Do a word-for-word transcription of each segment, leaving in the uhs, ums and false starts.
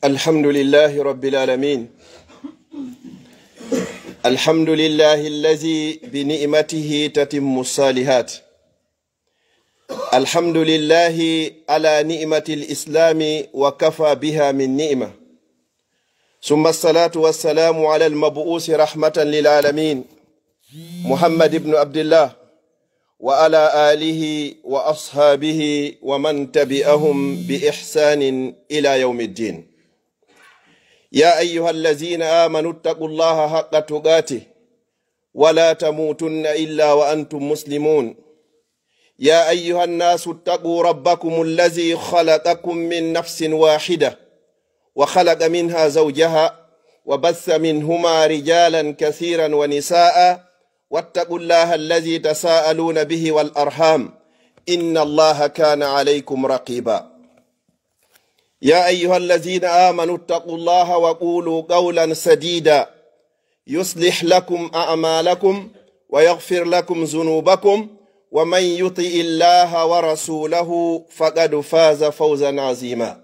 الحمد لله رب العالمين. الحمد لله الذي بنعمته تتم الصالحات. الحمد لله على نعمة الإسلام وكفى بها من نعمة. ثم الصلاة والسلام على المبعوث رحمة للعالمين محمد بن عبد الله وعلى آله وأصحابه ومن تبعهم بإحسان إلى يوم الدين. يا أيها الذين آمنوا اتقوا الله حق تقاته ولا تموتن إلا وأنتم مسلمون. يا أيها الناس اتقوا ربكم الذي خلقكم من نفس واحدة وخلق منها زوجها وبث منهما رجالا كثيرا ونساء واتقوا الله الذي تساءلون به والأرحام إن الله كان عليكم رقيبا. يا أيها الذين آمنوا اتقوا الله وقولوا قولا سديدا يصلح لكم أعمالكم ويغفر لكم ذنوبكم ومن يطع الله ورسوله فقد فاز فوزا عظيما.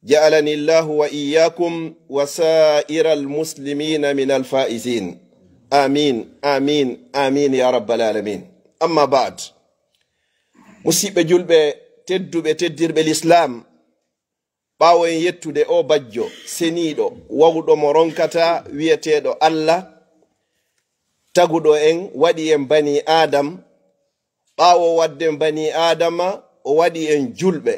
جعلني الله وإياكم وسائر المسلمين من الفائزين. آمين، آمين، آمين يا رب العالمين. أما بعد. Musiɓɓe julɓe tedduɓe, teddirɓe Lislaam, ɓaawo en yettude oo bajjo seniiɗo, wawɗo mo ronkataa, wi'eteeɗo Alla, taguɗo en, waɗi en banii Aadam, ɓaawo waɗde en banii Aadama, o waɗi en julɓe.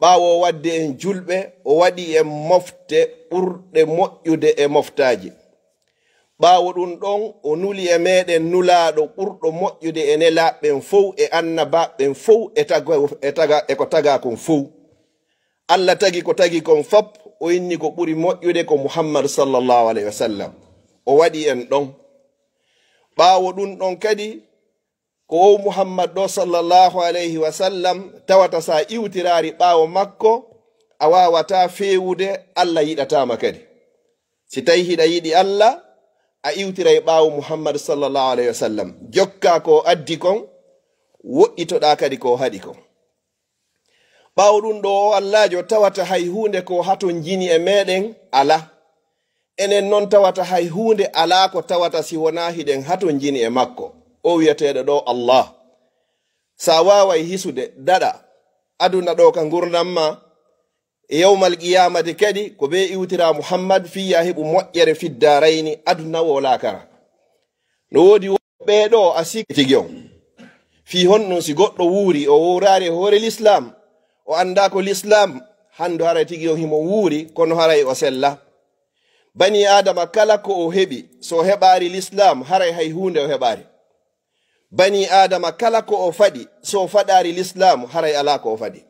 Ɓaawo waɗde en julɓe, o waɗi en mofte ɓurɗe moƴƴude e moftaaji. Ɓaawo ɗun ɗon, o nuli e meɗen Nulaaɗo ɓurɗo moƴƴude e nelaaɓe ɓen fow, e annabaaɓe ɓen fow, e taga-, e taga-, e ko tagaa kon fow. Alla tagi ko tagi kon fop, o inni ko ɓuri moƴƴude ko Muhammad sallallahu alayhi wa sallam. O waɗi en ɗon. Ɓaawo ɗun ɗon kadi, ko o Muhammad ɗo sallallahu alayhi wa sallam tawata sa iwtiraari ɓaawo makko, a waawataa feewude, Alla yiɗataa ma kadi. Si tawii hiɗa yiɗi Alla, a iwtiray ɓaawo Muhammad sallallahu alayhi wa sallam. Jokkaa ko o addi kon, woɗɗitoɗaa kadi ko o haɗi kon. Ɓaawo ɗun ɗoo, o Allaajo tawata hay huunde ko hatonjini e meɗen alaa. Enen non tawata hay huunde alaa ko tawata si wonaa hiɗen hatonjini e makko. O wi'eteeɗo ɗoo Allah. Sa waaway hisude, daɗa, aduna ɗoo ka ngurndan maa, e yawmal qiyaamati kadi, ko bee iwtiraa Muhammad fii yo a heɓu moƴƴere fiddaarayni aduna woo laakara. No woodi wo-, ɓee ɗoo a sikki tigi on. Fii honɗun si goɗɗo wuuri, o wuuraali e hoore Lislaam, o anndaa ko Lislaam, handu haray tigi on himo wuuri, kono haray o sella. Banii Aadama kala ko o heɓi, so o heɓaali Lislaam, haray hay huunde o heɓaali. Banii Aadama kala ko o faɗi, so o faɗaali Lislaam, haray alaa ko o faɗi.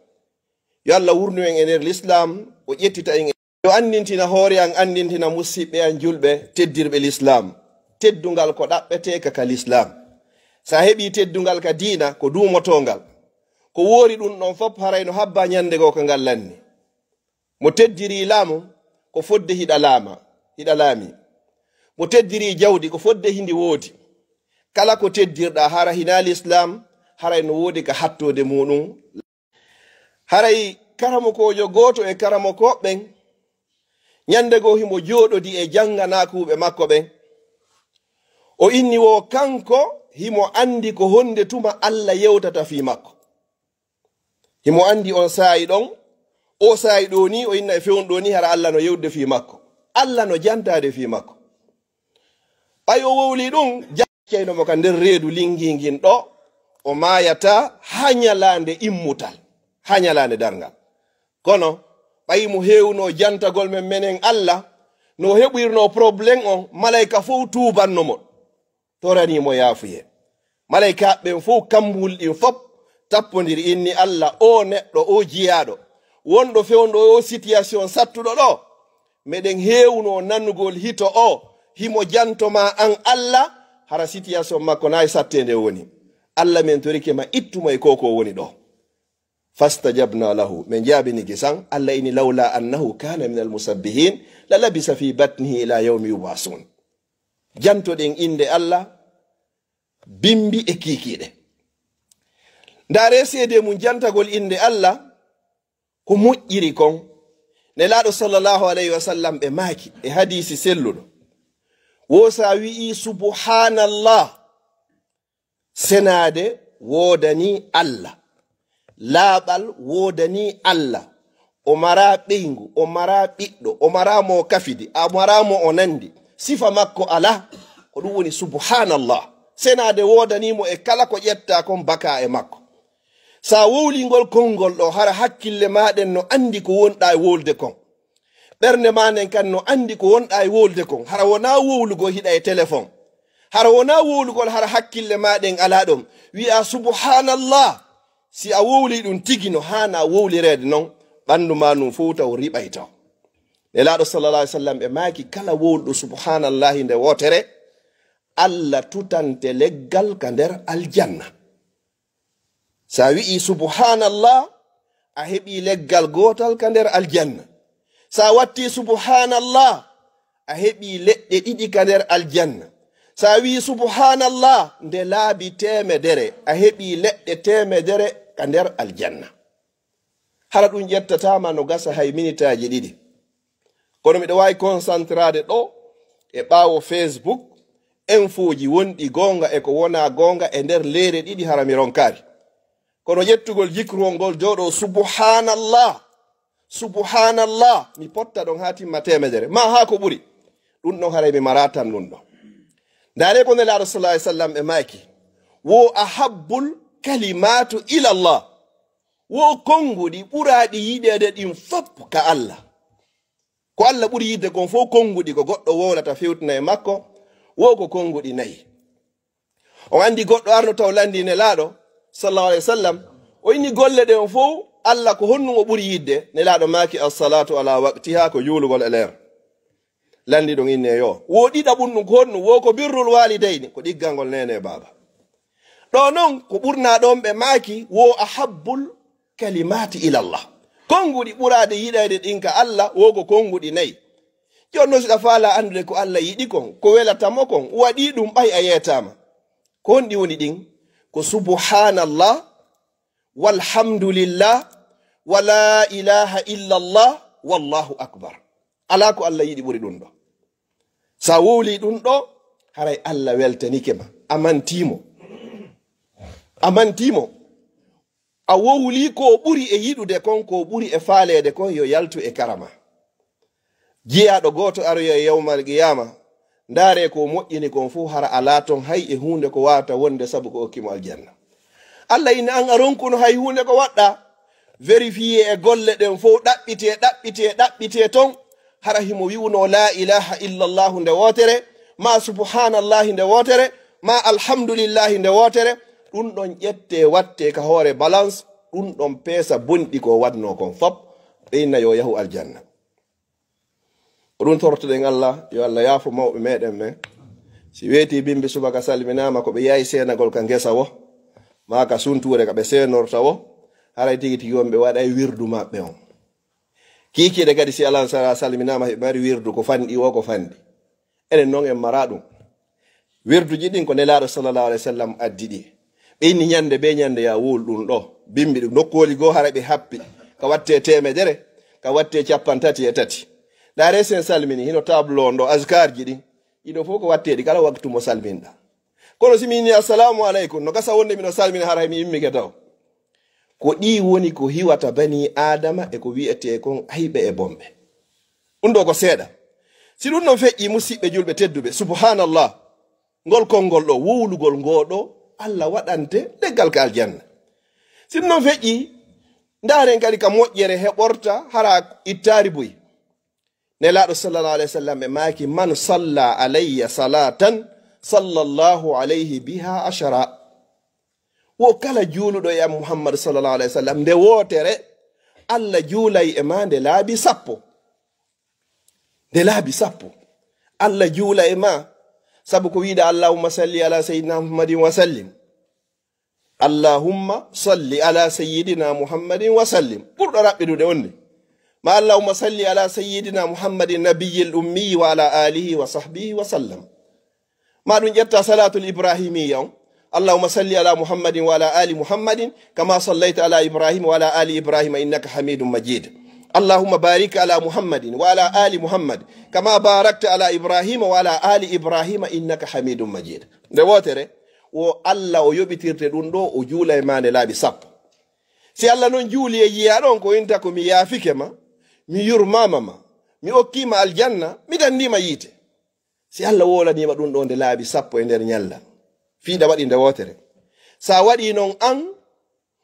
Yo Alla wurnu en e nder Lislaam, o ƴettita en. Yo anndintina hoore an, anndintina musiɓɓe an julɓe, teddirɓe Lislaam. Teddungal ko ɗaɓɓeteeka ka Lislaam. Sa heɓii teddungal ka diina, ko duumotoongal. Ko woori ɗun ɗon fop, haray no habbaa ɲannde goo ka ngal lanni. Mo teddirii laamu, ko fodde hiɗa laama, hiɗa laamii. Mo teddirii jawdi, ko fodde hindi woodi. Kala ko teddirɗaa, hara hinaa Lislaam, haray no woodi ka hattoode muuɗun. Haray karamokoojo gooto e karamokooɓe ɓen, ɲannde goo himo jooɗodi e jannganaakuuɓe makko ɓen. O inni wo kanko himo anndi ko honde tuma Alla yewtata fii makko. Himo anndi on saa'i ɗon, oo saa'i ɗoo nii, o inna e fewndo ɗoo nii, hara Alla no yewtude fii makko. Alla no jantaade fii makko. Ɓay o wowlii ɗun, jaccayno mo ka nder reedu linngii ngin ɗoo, o maayataa haa ɲalaande immutal, haa ɲalaande darngal. Kono, ɓay mo heewunoo jantagol men menen Alla, no o heɓirnoo problème on, malayka fow tuubanno mo, toranii mo yaafuyee. Malaykaaɓe ɓen fow kambuuli ɗin fop tappondiri, inni Alla, oo neɗɗo, oo jiyaaɗo, wonɗo fewndo oo situation sattuɗo ɗoo, meɗen heewunoo nanugol hito oo, himo janto maa an Alla, hara situation makko naa e satteende o woni. Alla, men torike ma, ittu mo e ko ko o woni ɗoo. Fastajabna lahu, men jaabini ki san. Alla inni, lawla annahu kana minal musabbihin, la labisa fi batnihi ila yawmi yub'asun. Jantoɗen innde Alla, bimbi e kiikiiɗe. Ndaaree seedee mun jantagol innde Alla, ko moƴƴiri kon. Nelaaɗo sallallahu alayhi wa sallam ɓe maaki e hadiisi selluɗo, wo si a wi'ii subhaanallah, senaade woodanii Alla, laaɓal woodanii Alla, o maraa ɓeyngu, o maraa ɓiɗɗo, o maraa mo o kafidi, a maraa mo o nandi, sifa makko alaa, ko ɗum woni subhaanallah. Senaade woodanii mo e kala ko ƴettaa kon bakaa e makko. Si a wowlii ngol konngol ɗoo, hara hakkille maa ɗen no anndi ko wonɗaa e wowlude kon. Ɓernde maa nden kan no anndi ko wonɗaa e wowlude kon. Hara wonaa wowlugol hiɗa e telefon. Hara wonaa wowlugol hara hakkille maa ɗen alaa ɗon. Wi'aa subhaanallah. Si a wowlii ɗum tigi no haanaa wowlireede non, ɓanndu maa ndun fow taw riɓay taw. Nelaaɗo sallallahu alaihi wasallam ɓe maaki kala wowluɗo subhaanallahi nde wootere, Alla tutante leggal ka nder aljanna. Si a wi'ii subhaanallah, a heɓii leggal gootal ka nder aljanna. Si a wattii subhaanallah, a heɓii leɗɗe ɗiɗi ka nder aljanna. Si a wi'ii subhaanallah, nde laabi teemedere, a heɓii leɗɗe teemedere ka nder aljanna. Hara ɗum ƴettataama no gasa hay minitaaji ɗiɗi. Kono miɗo waawi konsantraade ɗoo e ɓaawo Facebook, enfooji wonɗi goonga e ko wonaa goonga e nder leere ɗiɗi hara mi ronkaali. Kono ƴettugol jikrugol ngol jooɗoo, subhaanallah, subhaanallah, mi potta ɗon haa timma teemedere, maa haa ko ɓuri. Ɗum ɗon haray mi maraa tan ɗum ɗon. Ndaaree ko Nelaaɗo sallallahu alaihi wasallam ɓe maaki, wo ahabbul kalimaatu ilallah. Wo konnguɗi ɓuraaɗi yiɗeede ɗin fof ka Alla. Ko Alla ɓuri yiɗde kon fof konnguɗi ko goɗɗo wowlata fewtina e makko, wo ko konnguɗi nayi. On anndi goɗɗo arno taw lanndii Nelaaɗo, sallallahu alaihi wasallam, o inni golle ɗe on fof, Alla ko honɗum o ɓuri yiɗde? Nelaaɗo maaki, "As-salaatu ala waqtiha", ko juulugol e leer. Lanndii ɗon inni e yo. Wo ɗiɗaɓun ɗum ko honɗum? Wo ko birrul waalidayni, ko ɗiggangol neene e baaba. Ɗoo non, ko ɓurnaa ɗon ɓe maaki, wo ahabbul kalimaati ilallah. Konnguɗi ɓuraade yiɗeede ɗin ka Alla, wo ko konnguɗi nayi. Jooni non, si ɗa faalaa anndude ko Alla yiɗi kon, ko welata mo kon, waɗii ɗum ɓay a yeetaama. Ko honɗi woni ɗin? Ko subhaanallah, walhamdulillah, wa laa ilaaha illallah, wallahu akbar. Alaa ko Alla yiɗi ɓuri ɗum ɗoo. Si a wowlii ɗum ɗoo, haray Alla weltanike ma. A mantii mo. A mantii mo. A wowlii ko o ɓuri e yiɗude kon, ko o ɓuri e faaleede kon, yo yaltu e kara maa. Jiyaaɗo gooto aroyay yawmal qiyaama, ndaaree ko o moƴƴini kon fof, hara alaa ton hay e huunde ko waawata wonde sabu ko okki mo aljanna. Alla inna an a ronkuno hay huunde ko waɗɗaa. Vérifier e golle ɗen fof, ɗaɓɓitee, ɗaɓɓitee, ɗaɓɓitee ton. Hara himo wi'uno laa ilaaha illallahu nde wootere, maa subhaanallahi nde wootere, maa alhamdulillahi nde wootere. Ɗum ɗon ƴettee wattee ka hoore balance, ɗum ɗon peesa bonɗi ko waɗnoo kon fop, ɓe inna yo yahu aljanna. Ko ɗum tortoɗen Allah, yo Allah yaafo mawɓe meɗen ɓen. Si weetii bimbi subaka salminaama ko ɓe yahi seenagol ka ngesa wo, maa ka suntuure ka ɓe seenorta wo, haray tigi tigi wonɓe waɗay wirdu maɓɓe on. Kiikiiɗe kadi si Alan Sara salminaama hiɓe mari wirdu ko fanɗi wo ko fanɗi. Enen non en mara ɗum. Wirduji ɗin ko Nelaaɗo sallallahu alaihi wasallam addi ɗi. Ɓe inni ñande be ñande ya wul ɗum ɗo. Bimbi ɗum nokkooli goo hara ɓe happi. Ka watte teemedere, ka watte cappan tati e tati. Ɗaare sen salmini, hino tableau on ɗo, azkarji ɗin. Ɗiɗo fof ko watteɗi kala waktu mo salminɗa. Kono si mi inni assalamu alaikum, no gasa wonde mino salmina hara mi immike taw. Ko ɗi woni ko hiwata bani Aadama e ko wi'etee kon ayɓe e bomɓe. Ɗum ɗo ko seeɗa. Si ɗum ɗon feƴƴi, musiɓɓe julɓe tedduɓe, subhanallah, ngol konngol ɗo, wowlugol ngoo ɗo, Allah waɗante leggal ka aljanna. Si ɗum ɗon feƴƴi, ndaaren kadi ka moƴƴere heɓorta hara ittaari buy. Nelaaɗo sallallahu alaihi wasallam ɓe maaki, "Man salla alayya salatan, sallallahu alayhi biha ashara." Wo kala juuluɗo e am Muhammad sallallahu alaihi wasallam nde wootere, Allah juulay e maa nde laabi sappo. Nde laabi sappo. Allah juula e maa. Sabu ko wi'uɗaa, "Allahumma salli ala sayyidina Muhammadin wa sallim." "Allahumma salli ala sayyidina Muhammadin wa sallim." Ɓurɗo raɓɓiɗude on ni. Ma, "Allahumma salli ala sayyidina Muhammadin nabiyyil ummi wa ala alihi wa sahbihi wa sallam." Ma ɗum ƴetta salatul ibrahimiyya on. "Allahumma salli ala Muhammadin wa ala ali Muhammadin kama sallaita ala Ibrahim wa ala ali Ibrahim innaka hamidun majid." اللهم بارك على محمد وعلى آل محمد كما باركت على إبراهيم وعلى آل إبراهيم إنك حميد مجيد. Nde wootere, wo Alla o yoɓitirte ɗun ɗoo, o juula e maa nde laabi sappo. Si Alla non juuli e jiyaaɗo on, ko inta ko mi yaafike ma, mi yurmaama ma, mi okkii ma aljanna, mi dandii ma yiite. Si Alla woolanii ma ɗun ɗoo nde laabi sappo e nder ñalla, fii ɗa waɗi nde wootere. Si a waɗii non an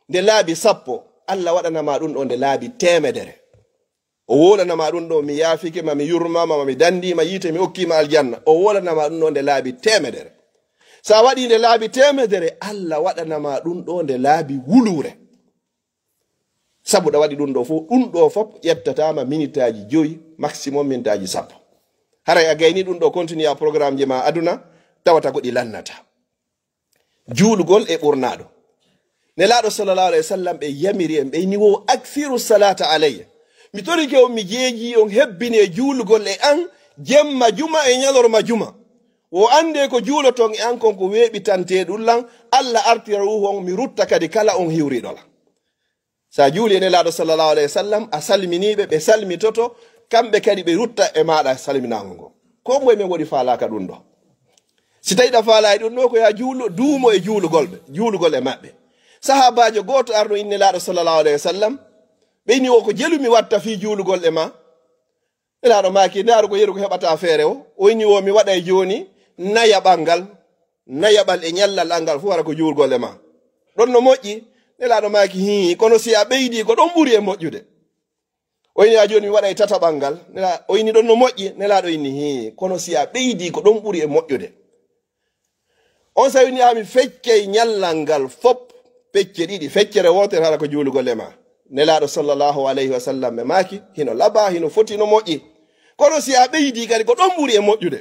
nde laabi sappo, Alla waɗana ma ɗun ɗoo nde laabi teemedere. O woolana ma ɗun ɗoo, mi yaafike ma, mi yurmaama ma, mi dandii ma yiite, mi okkii ma aljanna. O woolana ma ɗun ɗoo nde laabi teemedere. Si a waɗii nde laabi teemedere, Alla waɗana ma ɗun ɗoo nde laabi wuluure. Sabu ɗa waɗi ɗun ɗoo fow, ɗun ɗoo fow ƴettataama minitaaji jowi, maximum minitaaji sappo. Haray a gaynii ɗun ɗoo, continue a programmeji maa aduna, tawata ko ɗi lannataa. Juulugol e ɓurnaaɗo. Nelaaɗo sallallahu alayhi wa sallam ɓe yamiri en, ɓe inni wo, "Akthiru salata alayya." Mi torike on, mi jeejii on, hebbinee juulugol e an, jemma juma e ñalorma juma. Wo anndee ko juuloton e an kon ko weeɓitanteeɗun lan, Alla artira ruuhu on, mi rutta kadi kala on hiwriiɗo lan. Si a juulii e Nelaaɗo sallallahu alayhi wa sallam, a salminii ɓe, ɓe salmitoto, kamɓe kadi ɓe rutta e maaɗa salminaango ngo. Ko moye men waɗi faalaaka ɗun ɗoo? Si tawii ɗa faalaay ɗun ɗoo, ko yo a juulu, duumo e juulugol ɓe, juulugol e maɓɓe. Sahaabaajo gooto arno inni Nelaaɗo sallallahu alayhi wa sallam, ɓe inni wo, "Ko jelu mi watta fii juulugol e maa?" Nelaaɗo maaki, "Ndaaru ko yeru ko heɓataa feere o." O inni wo, "Mi waɗay jooni nayaɓal ngal, nayaɓal e ñallal an ngal fow hara ko juulugol e maa. Ɗon no moƴƴi?" Nelaaɗo maaki, "Hii, kono si a ɓeydii ko ɗon ɓuri e moƴƴude." O inni, "A jooni mi waɗay tataɓal ngal." Nela-, o inni, "Ɗon no moƴƴi?" Nelaaɗo inni, "Hii, kono si a ɓeydii ko ɗon ɓuri e moƴƴude." On saa'i o inni, "A mi feccay ñallal ngal fow pecce ɗiɗi, feccere wootere hara ko juulugol e maa." Nelaaɗo sallallahu alayhi wa sallam ɓe maaki, "Hino labaa, hino foti, no moƴƴi. Kono si a ɓeydii kadi ko ɗon ɓuri e moƴƴude."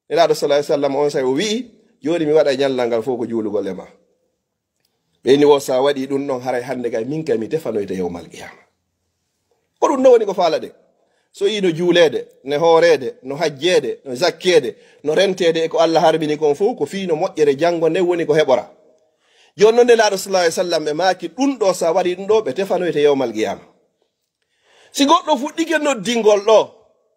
Nelaaɗo sallallahu alayhi wa sallam on saa'i o wi'i, "Jooni mi waɗay ñallal ngal fow ko juulugol e maa." Ɓe inni wo, "Si a waɗii ɗun ɗon, haray hannde kay min kay mi tefanoyte yawmal qiyaama." Ko ɗun ɗon woni ko faalaɗen. So yi'i no juuleede, no hooreede, no hajjeede, no zakkeede, no renteede e ko Alla harmini kon fow, ko fii no moƴƴere janngo nden woni ko heɓora. Jooni non Nelaaɗo sallallahu alayhi wa sallam ɓe maaki, "Ɗun ɗoo, si a waɗii ɗun ɗoo, ɓe tefanoyte yawmal qiyaama." Si goɗɗo fuɗɗike noddingol ɗoo,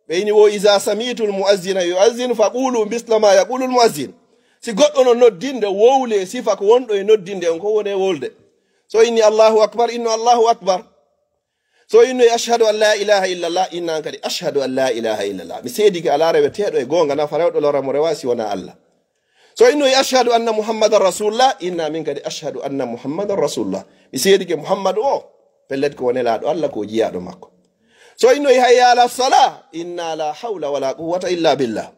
ɓe inni wo, "Iza sami'tul mu'azzina yu'azzinu faqulu misla ma yaqulul mu'azzin." Si goɗɗo no noddinde, wowlee sifa ko wonɗo e noddinde on, ko woni e wolde. So inni, "Allahu akbar," inno, "Allahu akbar." So inno, "Ashhadu an la ilaha illallah," inna an kadi, "Ashhadu an la ilaha illallah." Mi seedike alaa reweteeɗo e goonga nafa rewɗo lora mo rewa si wonaa Alla. So innoyi, "Ashhadu anna Muhammadan Rasulullah," inna min kadi, "Ashhadu anna Muhammadan Rasulullah." Mi seedike Muhammadu o, pellet ko o nelaaɗo Alla, ko o jiyaaɗo makko. So innoyi, "Hayya ala sala," inna, "La hawla wala quwwata illa billah."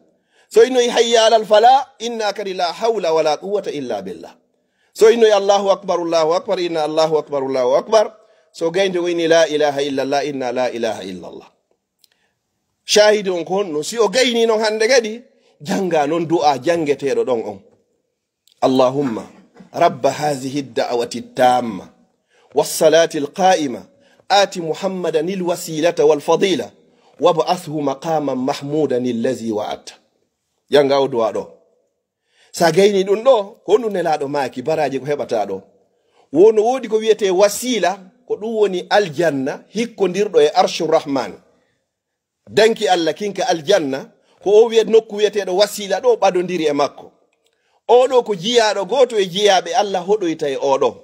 So innoyi, "Hayya ala fala," inna kadi, "La hawla wala quwwata illa billah." So innoyi, "Allahu akbar, Allahu akbar," inna, "Allahu akbar, Allahu akbar." So gaynde o inni, "La ilaha illallah," inna, "La ilaha illallah." Shahidi on ko honno? Si o gaynii non hannde kadi, jannga non du'a janngeteeɗo ɗon on. اللهم رب هذه الدعوة التامة والصلاة القائمة آت محمدا الوسيلة والفضيلة وابعثه مقاما محمودا الذي وعدته. Jannga o du'a ɗo. Sa gaynii ɗun ɗo, ko honɗun Nelaaɗo maaki, baraaji ko heɓataa ɗo? Wo no woodi ko wi'etee wasiila, ko ɗun woni aljanna hikkondirɗo e Arshu Rahmaan. Danki Alla kinka aljanna, ko o wi'et-, nokku wi'eteeɗo wasiila ɗo ɓadondiri e makko. Oo ɗo ko jiyaaɗo gooto e jiyaaɓe Alla hoɗoyta e oo ɗo.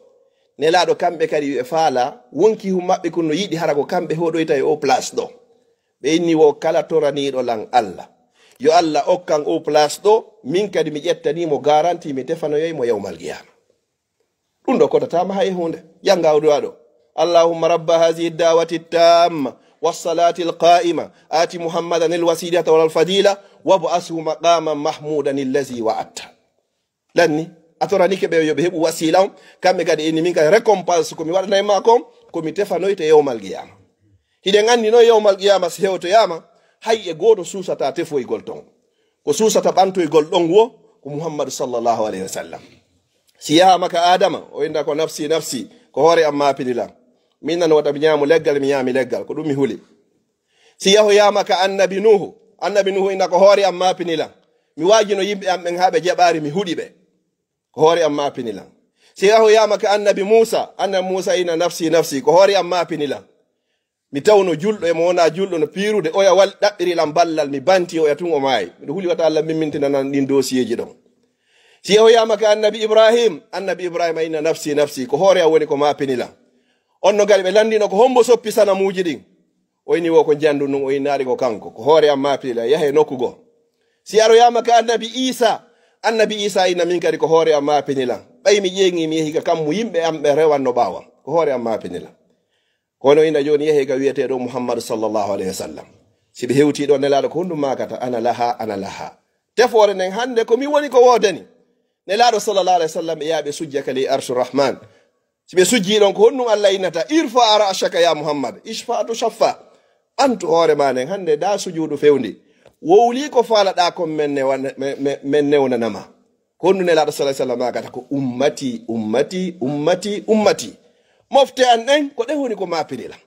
Nelaaɗo kamɓe kadi ɓe faalaa, wonkii hun maɓɓe kun no yiɗi hara ko kamɓe hoɗoyta e oo place ɗo. Ɓe inni wo kala toraniiɗo lan Alla, yo Alla okkan oo place ɗo, min kadi mi ƴettanii mo garanti, mi tefanoyay mo yawmal qiyaama. Ɗun ɗo kotataama hay huunde. Jannga o du'a ɗo. اللهم رب هذه الدعوة التامة والصلاة القائمة آت محمدا الوسيلة والفضيلة وابعثه مقاما محمودا الذي وعدته. Lanni, a toranike ɓe yo ɓe heɓu wasiila on, kamɓe kadi inni min kadi récompense ko mi waɗanay maa kon, ko mi tefanoyte yawmal qiyaama. Hiɗen anndi non yawmal qiyaama si hewtoyaama, hay e gooto suusataa tefoygol ton. Ko suusata ɓantoygol ɗon wo ko Muhammadu sallallahu alayhi wa sallam. Si yahaama ka Aadama, o inna ko nafsi, nafsi, ko hoore am maapini lan. Min nan wota mi ñaamu leggal, mi ñaami leggal, ko ɗun mi huli. Si yahoyaama ka annabi Nuuhu, annabi Nuuhu inna ko hoore am maapini lan. Mi waajino yimɓe am ɓen haa ɓe jaɓaali, mi huɗi ɓe. Ko hoore am maapini lan. Si yahoyaama ka annabi Muusa, annabi Muusa inna nafsi, nafsi, ko hoore am maapini lan. Mi tawno julɗo e mo wonaa julɗo no piirude, oya wal-, ɗaɓɓiri lan ballal, mi banti oya tun o maayi. Miɗo huli wata Alla mimmintina lan ɗin doosiyeeji ɗon. Si yehoyaama ka annabi Ibrahim, annabi Ibrahim inna nafsi, nafsi, ko hoore am woni ko maapini lan. On no gari ɓe lanndino ko hombo soppi sanamuuji ɗin. O inni wo ko njanndu ndun, o innaali ko kanko, ko hoore am maapini lan, yahe nokku goo. Si aroyaama ka annabi Isa, annabi Isa inna min kadi ko hoore am maapini lan. Ɓay mi ƴeeŋi mi yehi ka kammu yimɓe am ɓe rewanno ɓaawo am, ko hoore am maapini lan. Kono ina jooni yehe ka wi'eteeɗo Muhammadu sallallahu alayhi wa sallam. Si ɓe hewtii ɗon Nelaaɗo ko honɗum maakata, "Ana laha, ana laha." Tefoore nden hannde ko min woni ko woodani. Nelaaɗo sallallahu alayhi wa sallam e yaha ɓe sujja ka ley Arshu Rahman. Si ɓe sujjii ɗon ko honɗum Alla innata, "Irfa ra'shaka ya Muhammad, ishfa tu shaffa." Ɓantu hoore maa nden hannde da sujuudu fewndi. Wowlii ko faalaɗaa kon men newana-, men, men, men newnanama. Ko honɗum Nelaaɗo sallallahu alayhi wa sallam maakata ko ummati, ummati, ummati, ummati. Mofte an ɗen, ko ɗen woni ko maapini lan.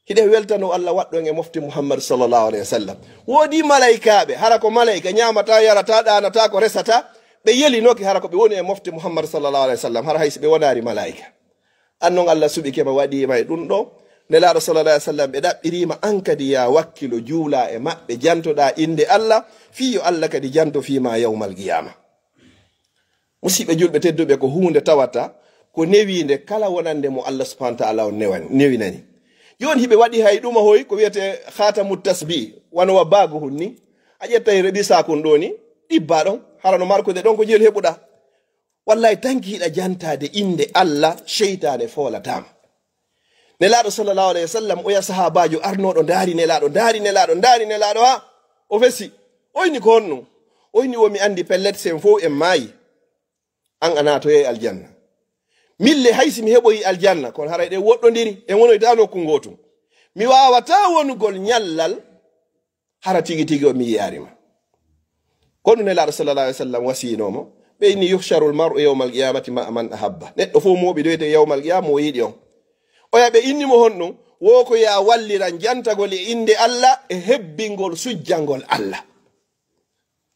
Hiɗen weltanoo Alla waɗɗo en e mofte Muhammad sallallahu alayhi wa sallam. Woodii malaykaaɓe, hara ko malayka ñaamataa, yarataa, ɗaanataa, ko resataa. Ɓe yelinoke hara ko ɓe woni e mofte Muhammad sallallahu alayhi wa sallam, hara hay si ɓe wonaali malayka. An non Alla suɓike ma waɗii ma e ɗum ɗo. Nelaaɗo sallallahu alayhi wa sallam ɓe ɗaɓɓirii ma an kadi yaa wakkilo juulaa e maɓɓe, jantoɗaa innde Alla, fii yo Alla kadi janto fii ma yawmal qiyaama. Musiɓɓe julɓe tedduɓe, ko huunde tawata ko newiinde kala wonande mo Allah subhanahu wa ta'ala on newani, newinani. Jooni hiɓe waɗi hay ɗuma hoy ko wiyete khatamu tasbih, wano wa baago hun ni. A ƴettay reɓi saakun ɗo ni, ɗibbaa ɗon, hara no markude ɗon ko jeel heɓuɗaa. Wallahi tanki hiɗa jantaade innde Allah, seytaane foolataama. Nelaaɗo sallallahu alayhi wa sallam, oya sahaabaajo arnooɗo ndaari Nelaaɗo, ndaari Nelaaɗo, ndaari Nelaaɗo haa o fesi. O inni ko honno? O inni wo mi anndi pellet sen fow en maayi. An a naatoyay aljanna. Mille hay si mi heɓoyi aljanna, kono haray ɗen woɗɗondiri, en wonoytaa nokku ngootu. Mi waawataa wonugol ñallal hara tigi tigi o mi yiyaari ma. Kono Nelaaɗo sallallahu alayhi wa sallam wasiinoo mo, ɓe inni, "Yuhsharul mar'u yawmal qiyamati ma'a man ahabba." Neɗɗo fow mooɓidoyte yawmal qiyama mo yiɗi on. Oya ɓe inni mo honɗum? Wo ko yaa walliran jantagol e innde Allah e hebbingol sujjangol Allah.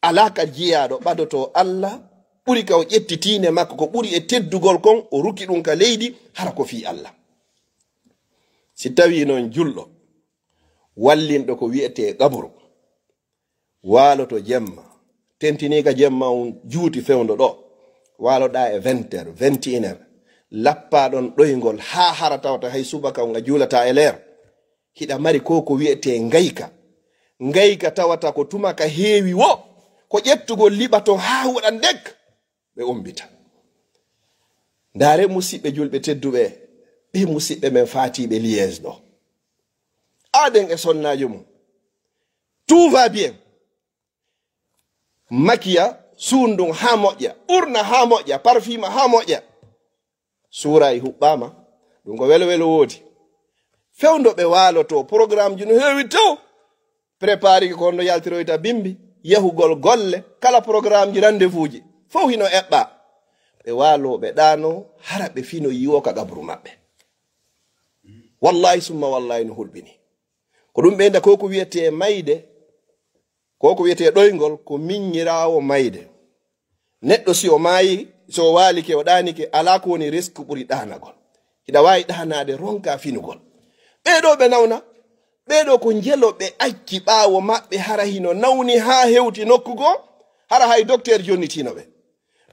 Alaa ka jiyaaɗo ɓadotoo Allah ɓuri ka o ƴetti tiinde makko ko ɓuri e teddugol kon, o ruki ɗum ka leydi, hara ko fii Allah. Si tawii non julɗo wallinɗo ko wi'etee qabru, waaloto jemma, tentinii ka jemma on juuti fewndo ɗo, waaloɗaa e vingt heures, vingt et une heures, lappaa ɗon ɗoyngol haa hara tawata hay subaka on a juulataa e leer. Hiɗa mari ko ko wi'etee ngayka. Ngayka tawata ko tuma ka heewi wo, ko ƴettugol liɓa ton haa waɗa ndek, ɓe ombita. Ndaare musiɓɓe julɓe tedduɓe, ɓe musiɓɓe men faatiiɓe Liège ɗo. Aaden e sonnaajo mum. Tout va bien. Makiya, suundun haa moƴƴa, urna haa moƴƴa, parfima haa moƴƴa. Suura e huɓɓaama, ɗum ko welo welo woodi. Fewndo ɓe waaloto, programmeji no heewi tew. Préparé ko honno yaltiroyta bimbi, yahugol golle, kala programmeji rendez-vousuji, fow hino eɓɓaa. Ɓe waaloo, ɓe ɗaanoo, hara ɓe fino yiwo ka qabru maɓɓe. Wallahi summa wallahi no hulɓini. Ko ɗum ɓeynda ko ko wiyetee mayde, ko ko wiyetee ɗoyngol, ko miññiraawo mayde. Neɗɗo si o maayi, si o waalike, o ɗaanike, alaa ko woni risque ɓuri ɗaanagol. Hiɗa waawi ɗaanaade, ronka finugol. Ɓee ɗoo ɓe nawna, ɓee ɗoo ko njelo ɓe acci ɓaawo maɓɓe, hara hino nawni haa hewti nokku goo, hara hay docteur jonnitiino ɓe.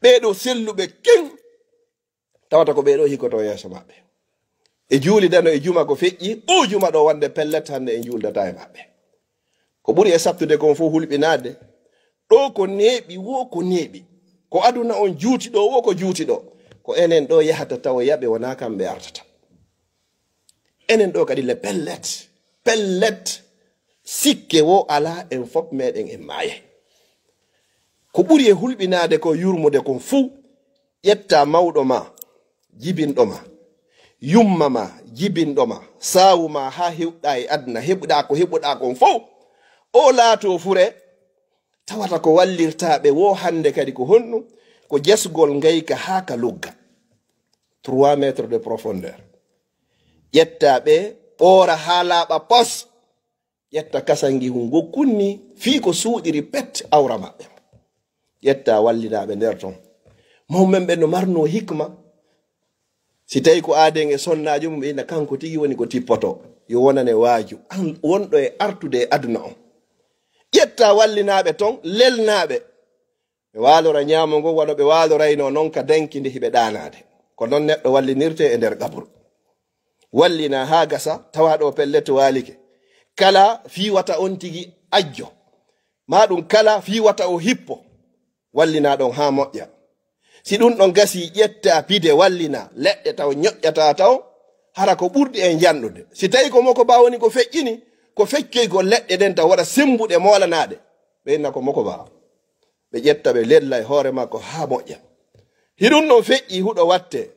Ɓee ɗoo selluɓe kin, tawata ko ɓee ɗoo hikkotoo yeeso maɓɓe. E juulidano e juma ko feƴƴi, o juma ɗo wonde pellet hannde en juuldataa e maɓɓe. Ko ɓuri e sattude kon fof hulɓinaade, ɗo ko neeɓi, wo ko neeɓi. Ko aduna on juuti ɗo, wo ko juuti ɗo. Ko enen ɗo yahata tawoya ɓe, wonaa kamɓe artata. Enen ɗo kadi le pellet, pellet, sikke wo alaa, en fof meɗen en maayay. Ko ɓuri e hulɓinaade ko yurmude kon fuu, ƴetta mawɗo ma, jibinɗo ma, yumma ma, jibinɗo ma, saawu ma haa hewɗa e aduna, heɓuɗa ko heɓuɗa kon fow. O laato fure, tawata ko wallirta ɓe wo hannde kadi ko honɗum? Ko jesgol ngayka haa ka lugga. Trois mètres de profondeur. Ƴetta ɓe, ɓoora haa laaɓa pos. Ƴetta kasangi hun ngo kunni fii ko suuɗiri pet awra maɓɓe. Ƴetta wallinaaɓe nder ton. Mawɓe men ɓen no marnoo hikma. Si tawii ko aaden e sonnaajo mum, ɓe inna kanko tigi woni ko tippotoo. Yo wonane waaju. An wonɗo e artude e aduna on. Ƴetta wallinaaɓe ton, lelnaaɓe. Ɓe waalora ñaamo ngon wano ɓe waaloraynoo non ka danki nde hiɓe ɗaanaade. Ko non neɗɗo wallinirtee e nder qabru. Wallinaa haa gasa, tawa ɗoo pellet waalike. Kala fii wata on tigi ajjo. Maa ɗum kala fii wata o hippo. Wallinaa ɗon haa moƴƴa. Si ɗum ɗon gasii, ƴettaa pide, wallinaa. Leɗɗe taw ñoƴƴataa taw, hara ko ɓurɗi en janɗude. Si tawii ko mokobaa woni ko feƴƴini, ko feccoygol leɗɗe ɗen taw waɗa semmbuɗe moolanaaɗe. Ɓe inna ko mokobaa. Ɓe ƴetta ɓe lella e hoore makko haa moƴƴa. Hiɗum ɗon feƴƴi huɗo wattee,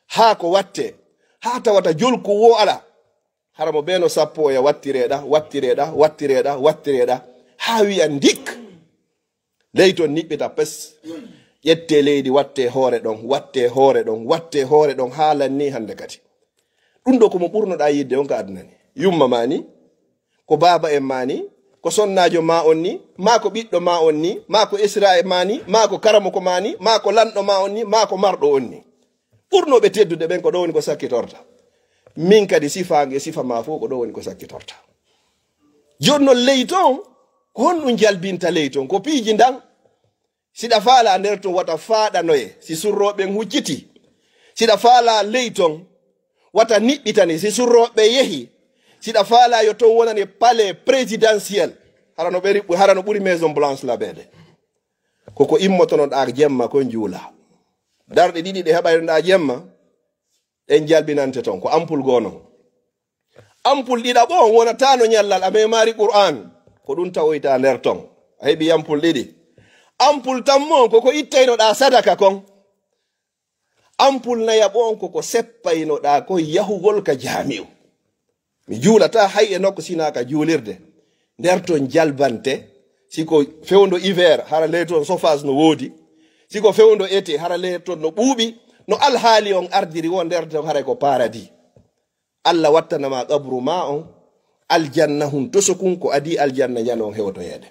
haa ko wattee, haa tawata jolku woo alaa. Hara mo bee no sappo oya wattireeɗa, wattireeɗa, wattireeɗa, wattireeɗa, haa wi'a ndik. Ley ton niɓɓita pes. Ƴettee leydi, wattee hoore ɗon, wattee hoore ɗon, wattee hoore ɗon, haa lannii hannde kadi. Ɗum ɗoo ko mo ɓurnoɗaa yiɗde on ka aduna ni. Yumma maa ni, ko baaba en maa ni, ko sonnaajo maa on ni, maa ko ɓiɗɗo maa on ni, maa ko esiraaɓe maa ni, maa ko karamoko maa ni, maa ko lanɗo maa on ni, maa ko marɗo on ni. Ɓurnooɓe teddude ɓen ko ɗoo woni ko sakkitorta. Min kadi sifaange sifa maa fof ko ɗoo woni ko sakkitorta. Jooni non ley ton, ko honɗum jalbinta ley ton? Ko piiji ndan? Siɗa faalaa nder ton wata faaɗanoye, si surrooɓe ɓen hucciti. Siɗa faalaa ley ton wata niɓɓitane, si surrooɓe ɓen yehi. Siɗa faalaa yo ton wonane palais présidentiel. Hara no ɓeri, hara no ɓuri Maison Blanche labeede. Ko ko immotonoɗaa jemma kon juula. Darɗe ɗiɗi ɗe heɓaynoɗaa jemma, ɗen jalbinante ton. Ko ampul goo non. Ampul ɗiɗaɓo on wonataano ñallal a memaari Qur'aan. Ko ɗum tawoyta nder ton. A heɓi ampul ɗiɗi. Ampul tammo on ko ko ittaynoɗaa sadaka kon. Ampul nayaɓo on ko ko seppaynoɗaa kon yahugol ka jaami'u. Mi juulataa hay e nokku sinaa ka juulirde. Nder ton jalbante, si ko fewndo hiver, hara ley ton chauffage no woodi. Si ko fewndo été, hara ley ton no ɓuuɓi. No alhaali on ardiri woo nder ton haray ko paradis. Alla wattana ma qabru maa on, aljanna hun tosokun ko adii aljanna ñan on hewtoyeede.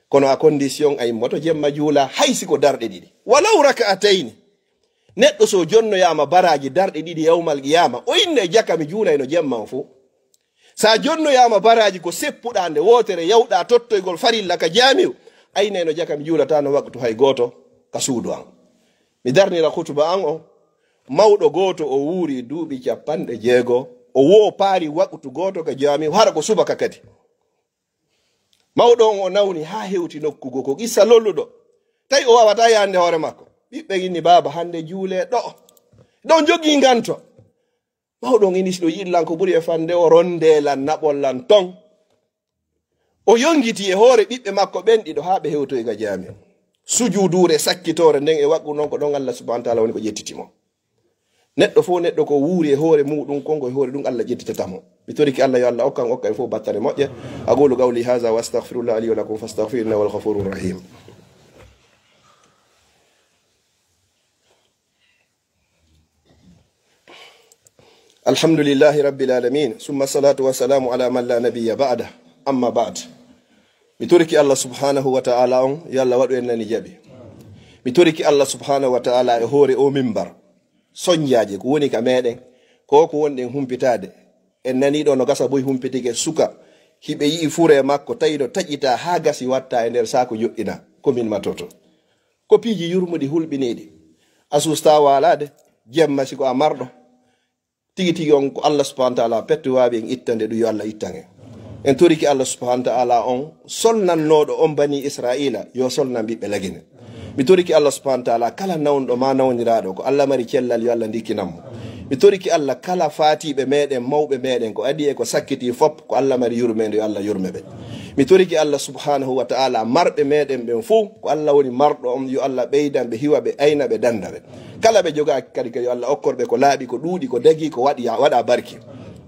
Kono à condition a immoto jemma juula hay si ko darɗe ɗiɗi. Walaw raka'atayni. Neɗɗo so jonnoyaama baraaji darɗe ɗiɗi yawmal qiyaama, o inna e jaka mi juulayno jemma on fow. Sa jonnoyaama baraaji ko seppuɗaa nde wootere yawɗaa tottoygol farilla ka jaami'u, a inna e no jaka mi juulataano waqtu hay gooto ka suudu an. Mi darnira khutuba an on, mawɗo gooto o wuuri duuɓi cappanɗe jeego, o woo paari waqtu gooto ka jaami'u, hara ko subaka kadi. Mawɗo on o nawni haa hewti nokku goo, ko qissa lolluɗo. Tawi o waawataa yaande hoore makko. Ɓiɓɓe inni, "Baaba, hannde juulee ɗoo. Ɗon jogii nganto." Mawɗo on inni, "Si ɗo yiɗi lan ko ɓuri e fande o rondee lan naɓol lan ton." O yonngiti e hoore ɓiɓɓe makko ɓen ɗiɗo haa ɓe hewtoyi ga jaami'u. Sujuuduure sakkitoore nden e waɗu non ko ɗon Allah subhanahu wa ta'ala woni ko ƴettiti mo. Neɗɗo fow neɗɗo ko wuuri e hoore muuɗum, kon ko e hoore ɗum Allah ƴettitata mo. Mi torike Allah yo Allah okkan, okka en fow battane moƴƴe. أقول قولي هذا وأستغفر الله لي ولكم فاستغفروه إنه هو الغفور الرحيم. الحمد لله رب العالمين، ثم الصلاة والسلام على من لا نبي بعده، أما بعد. Mi torike Allah subhanahu wa ta'ala on, yo Allah waɗu en nani jaɓi. Mi torike Allah subhanahu wa ta'ala e hoore o mimbar. Sonjaaje ko woni ka meɗen, ko ko wonɗen humpitaade. En nani ɗo no gasa boy humpitike suka, hiɓe yi'i fure makko tawi no taƴita haa gasi watta e nder saako joɗɗina. Ko min matoto. Ko piiji yurmuɗi hulɓiniiɗi. A susta waalaade, jemma si ko a marɗo. Tigi tigi on ko Allah subhanahu wa ta'ala pettu waawi en ittande ɗum, yo Allah ittan en. En toriki Allah subhanahu wa ta'ala on solnannooɗo on bani Isra'iila, yo solnan ɓiɓɓe lagine. Mi toriki Allah subhanahu wa ta'ala kala nawnɗo ma nawniraaɗo, ko Allah mari cellal, yo Allah ndikkinan mo. Mi toriki Allah kala faatiiɓe meɗen, mawɓe meɗen, ko adii e ko sakkiti fop, ko Allah mari yurmeende, yo Allah yurme ɓe. Mi toriki Allah subhanahu wa ta'ala marɓe meɗen ɓen fow, ko Allah woni marɗo on, yo Allah ɓeydan ɓe, hiwa ɓe, ayna ɓe, danda ɓe. Kala ɓe jogaaki kadi, kadi yo Allah okkor ɓe ko laaɓi, ko ɗuuɗi, ko dagii, ko waɗi, waɗa barke.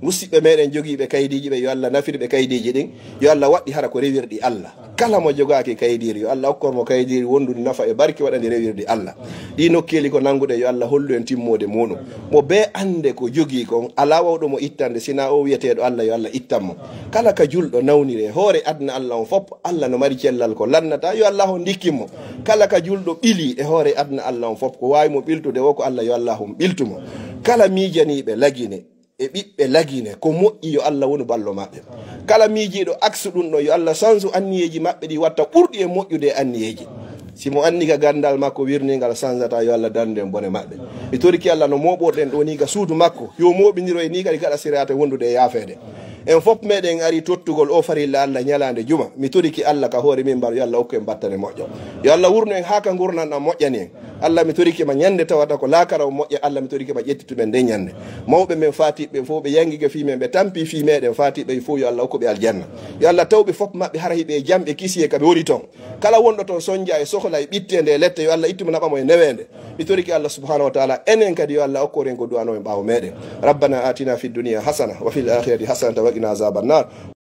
Musiɓɓe meɗen jogiiɓe kaydiiji ɓe, yo Allah nafir ɓe kaydiiji ɗin, yo Allah waɗɗi hara ko rewirɗi Allah. Kala mo jogaaki kaydiiri, yo Allah okkor mo kaydiiri wondundi nafa e barke waɗandi rewirɗi Allah. Ɗi nokkeeli ko nanguɗe, yo Allah hollu en timmoode muɗum. Mo bee annde ko jogii kon, alaa wawɗo mo ittande, sina o wi'eteeɗo Allah, yo Allah ittan mo. Kala ka julɗo nawniri e hoore aduna Allah on fop, Allah no mari cellal ko lannata, yo Allah on ndikkin mo. Kala ka julɗo ɓili e hoore aduna Allah on fop, ko waawi mo ɓiltude o ko Allah, yo Allah on ɓiltu mo. Kala miijaniiɓe Lagine e ɓiɓɓe Lagine ko moƴƴi, yo Alla wonu ballo maɓɓe. Kala miijiiɗo aksu ɗun ɗon, yo Alla sansu anniyeeji maɓɓe ɗi watta ɓurɗi e moƴƴude e anniyeeji. Si mo anni ka ganndal makko wirningal sansataa, yo Alla dandu en bone maɓɓe. Mi torike Alla no mooɓorɗen ɗoo nii ka suudu makko, yo mooɓindiro e nii kadi gaɗa siraata wondude e yaafeede. En fof meɗen ari tottugol o farilla Alla ñalaande juma. Mi torike Alla ka hoore min mbar, yo Alla okku en battane moƴƴo. Yo Alla wurnu en haa ka ngurndan ɗan moƴƴani en. Alla, mi torike ma ñande tawata ko laakara o moƴƴa. Alla, mi torike ma ƴettitu men nden ñande. Mawɓe men faatiɓe ɓen fof ɓe yangi ka fii men, ɓe tampi fii meɗen faatiɓe ɓen fof, yo Alla okku ɓe aljanna. Yo Alla taw ɓe fof maɓɓe hara hiɓe e jam e kisiyee ka ɓe woni ton. Kala wonɗo ton sonja e sohla e ɓitteende e lette, yo Alla ittu mo naɓa mo e neweende. Mi torike Alla subhanahu wa taala, enen kadi yo Alla okku en ko du'anoo en ɓaawo meɗen. ربنا آتنا في الدنيا حسنة وفي الآخرة حسنة وقنا عذاب النار.